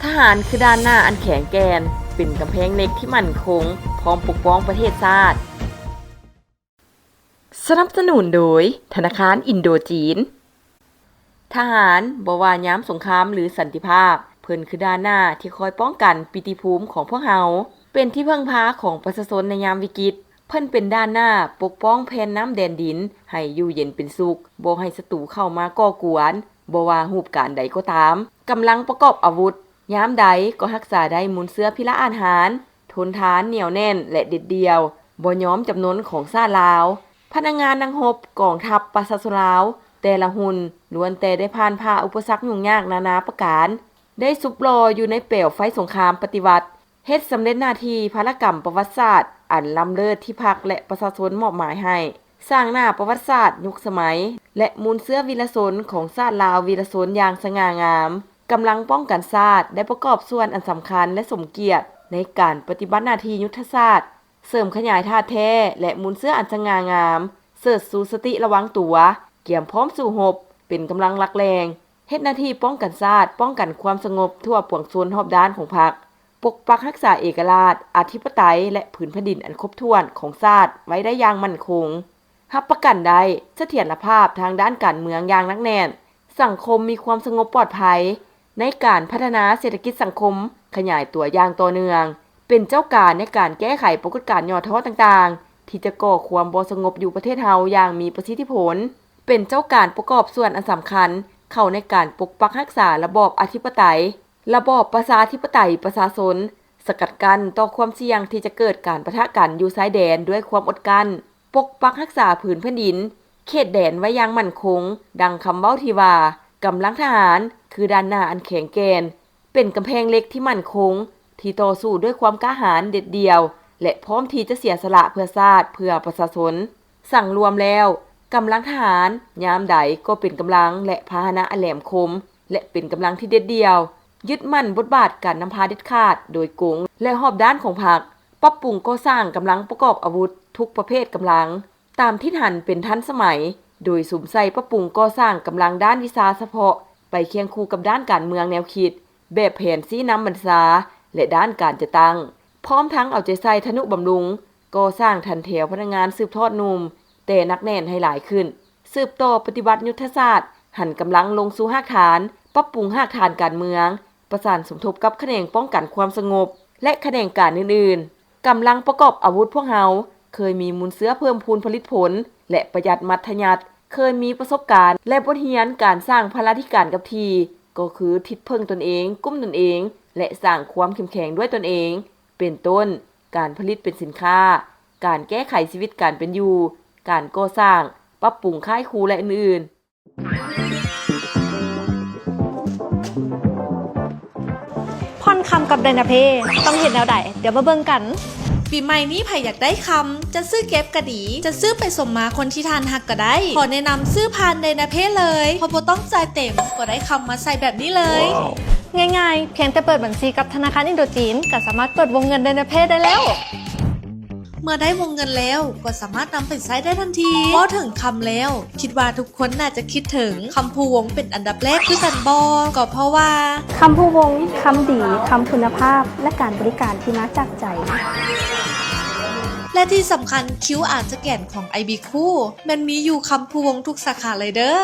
ທະຫານຄືດ່ານໜ້າອັນແຂງແກ່ນ, ເປັນກຳແພງເຫຼັກທີ່ໝັ້ນຄົງ, ພ້ອມປົກປ້ອງປະເທດຊາດ. ສະໜັບສະໜູນໂດຍ ທະນາຄານອິນໂດຈີນ. ທະຫານ, ບໍ່ວ່າຍາມສົງຄາມ ຫຼື ສັນຕິພາບ, ເພິ່ນຄືດ່ານໜ້າທີ່ຄອຍປ້ອງກັນປີຕິພູມຂອງພວກເຮົາ, ເປັນທີ່ເພິ່ງພາຂອງປະຊາຊົນໃນຍາມວິກິດ. ເພິ່ນເປັນດ່ານໜ້າປົກປ້ອງແຜ່ນນ້ຳແດນດິນໃຫ້ຢູ່ເຢັນເປັນສຸກ, ບໍ່ໃຫ້ສັດຕູເຂົ້າມາກໍ່ກວນ, ບໍ່ວ່າຮູບການໃດກໍຕາມ. ກຳລັງປະກອບອາວຸດ, ຍາມໃດກໍຮັກສາໄດ້ມູນເຊື້ອພິລະອາດຫານ, ທົນທານ, ໜຽວແໜ້ນ ແລະ ເດັດດ່ຽວ, ບໍ່ຍອມຈຳນົນຂອງຊາດລາວ. ພະນັກງານນັກຮົບກອງທັບປະຊາຊົນລາວແຕ່ລະຮຸ່ນ ລ້ວນແຕ່ໄດ້ຜ່ານຜ່າອຸປະສັກຫຍຸ້ງຍາກນານາປະການ, ໄດ້ຊຸບຫຼໍ່ຢູ່ໃນແປວໄຟສົງຄາມປະຕິວັດ, ເຮັດສຳເລັດໜ້າທີ່ພາລະກຳປະຫວັດສາດອັນລ້ຳເລີດທີ່ພັກ ແລະ ປະຊາຊົນມອບໝາຍໃຫ້, ສ້າງໜ້າປະຫວັດສາດຍຸກສະໄໝ ແລະ ມູນເຊື້ອວິລະຊົນຂອງຊາດລາວວິລະຊົນຢ່າງສະຫງ່າງາມ. ກຳລັງປ້ອງກັນຊາດໄດ້ປະກອບສ່ວນອັນສຳຄັນ ແລະ ສົມກຽດໃນການປະຕິບັດໜ້າທີ່ຍຸດທະສາດ, ເສີມຂະຫຍາຍທາດແທ້ ແລະ ມູນເຊື້ອອັນສະຫງ່າງາມ, ເສີດຊູສະຕິລະວັງຕົວ, ກຽມພ້ອມສູ້ຮົບ, ເປັນກຳລັງຫຼັກແຫຼ່ງ, ເຮັດໜ້າທີ່ປ້ອງກັນຊາດ, ປ້ອງກັນຄວາມສະຫງົບທົ່ວປວງຊົນຮອບດ້ານຂອງພັກ, ປົກປັກຮັກສາເອກະລາດ, ອະທິປະໄຕ ແລະ ພື້ນແຜ່ນດິນອັນຄົບຖ້ວນຂອງຊາດໄວ້ໄດ້ຢ່າງໝັ້ນຄົງ. ຮັບປະກັນໄດ້ສະຖຽນລະພາບທາງດ້ານການເມືອງຢ່າງໜັກແໜ້ນ, ສັງຄົມມີຄວາມສະຫງົບປອດໄພ, ໃນການພັດທະນາເສດຖະກິດສັງຄົມຂະຫຍາຍຕົວຢ່າງຕໍ່ເນື່ອງ, ເປັນເຈົ້າການໃນການແກ້ໄຂປາກົດການຫຍໍ້ທໍ້ຕ່າງໆ ທີ່ຈະກໍ່ຄວາມບໍ່ສະຫງົບຢູ່ປະເທດເຮົາຢ່າງມີປະສິດທິຜົນ, ເປັນເຈົ້າການປະກອບສ່ວນອັນສຳຄັນເຂົ້າໃນການປົກປັກຮັກສາລະບອບອະທິປະໄຕ, ລະບອບປະຊາທິປະໄຕປະຊາຊົນ, ສະກັດກັ້ນຕໍ່ຄວາມສ່ຽງທີ່ຈະເກີດການປະທະກັນຢູ່ຊາຍແດນດ້ວຍຄວາມອົດກັ້ນ, ປົກປັກຮັກສາພື້ນແຜ່ນດິນ, ເຂດແດນໄວ້ຢ່າງໝັ້ນຄົງ, ດັ່ງຄຳເວົ້າທີ່ວ່າ, ກຳລັງທະຫານຄືດ່ານໜ້າອັນແຂງແກ່ນ, ເປັນກຳແພງເຫຼັກທີ່ໝັ້ນຄົງ, ທີ່ຕໍ່ສູ້ດ້ວຍຄວາມກ້າຫານເດັດດ່ຽວ ແລະ ພ້ອມທີ່ຈະເສຍສະຫຼະເພື່ອຊາດ, ເພື່ອປະຊາຊົນ. ສັງລວມແລ້ວ, ກຳລັງທະຫານຍາມໃດກໍເປັນກຳລັງ ແລະ ພາຫະນະອັນແຫຼມຄົມ ແລະ ເປັນກຳລັງທີ່ເດັດດ່ຽວ, ຍຶດໝັ້ນບົດບາດການນຳພາເດັດຂາດ, ໂດຍກົງ ແລະ ຮອບດ້ານຂອງພັກ, ປັບປຸງກໍ່ສ້າງກຳລັງປະກອບອາວຸດທຸກປະເພດກຳລັງ ຕາມທິດຫັນເປັນທັນສະໄໝ, ໂດຍສຸມໃສ່ປັບປຸງກໍ່ສ້າງກຳລັງດ້ານວິຊາສະເພາະໄປຄຽງຄູ່ກັບດ້ານການເມືອງແນວຄິດ, ແບບແຜນຊີ້ນຳບັນຊາ ແລະ ດ້ານການຈັດຕັ້ງ, ພ້ອມທັງເອົາໃຈໃສ່ທະນຸບຳລຸງ, ກໍ່ສ້າງຖັນແຖວພະນັກງານສືບທອດໜຸ່ມແຕ່ໜັກແໜ້ນໃຫ້ຫຼາຍຂຶ້ນ, ສືບຕໍ່ປະຕິບັດຍຸດທະສາດ, ຫັນກຳລັງລົງສູ່ຮາກຖານ, ປັບປຸງຮາກຖານການເມືອງ, ປະສານສົມທົບກັບຂະແໜງປ້ອງກັນຄວາມສະຫງົບ ແລະ ຂະແໜງການອື່ນໆ. ກຳລັງປະກອບອາວຸດພວກເຮົາເຄີຍມີມູນເຊື້ອເພີ່ມພູນຜະລິດຜົນ ແລະ ປະຢັດມັດທະຍັດ, ເຄີຍມີປະສົບການ ແລະ ບົດຮຽນການສ້າງພະລາທິການກັບທີ່, ກໍຄືທິດເພິ່ງຕົນເອງ, ກຸ້ມຕົນເອງ ແລະ ສ້າງຄວາມເຂັ້ມແຂງດ້ວຍຕົນເອງ, ເປັນຕົ້ນ, ການຜະລິດເປັນສິນຄ້າ, ການແກ້ໄຂຊີວິດການເປັນຢູ່, ການກໍ່ສ້າງ, ປັບປຸງຄ້າຍຄູ ແລະ ອື່ນໆ. ຜ່ອນຄຳກັບໄດນາເພ ຕ້ອງເຮັດແນວໃດ? ດຽວມາເບິ່ງກັນ. ປີໃໝ່ນີ້ໃຜຢາກໄດ້ຄຳ? ຈະຊື້ເກັບກໍດີ, ຈະຊື້ໄປສົມມາຄົນທີ່ທ່ານຮັກກໍໄດ້. ຂໍແນະນຳຊື້ຜ່ານໄດນາເພເລີຍ, ເພາະບໍ່ຕ້ອງຈ່າຍເຕັມ, ກໍໄດ້ຄຳມາໃສ່ແບບນີ້ເລີຍ. ງ່າຍໆ, ພຽງແຕ່ເປີດບັນຊີກັບທະນາຄານອິນໂດຈີນ, ກໍສາມາດເປີດວົງເງິນໄດນາເພໄດ້ແລ້ວ. ເມື່ອໄດ້ວົງເງິນແລ້ວ ກໍສາມາດນຳໄປໃຊ້ໄດ້ທັນທີ. ເວົ້າເຖິງຄຳແລ້ວ, ຄິດວ່າທຸກຄົນໜ້າຈະຄິດເຖິງຄຳພູວົງເປັນອັນດັບແລກຄືກັນບໍ່? ກໍເພາະວ່າ ຄຳພູວົງ, ຄຳດີ, ຄຳຄຸນນະພາບ ແລະ ການບໍລິການທີ່ມາຈາກໃຈ. ແລະ ທີ່ສຳຄັນ, ຄິວອາສະແກນຂອງໄອບີຄູ ແມ່ນມີຢູ່ຄຳພູວົງທຸກສາຂາເລີຍເດີ້.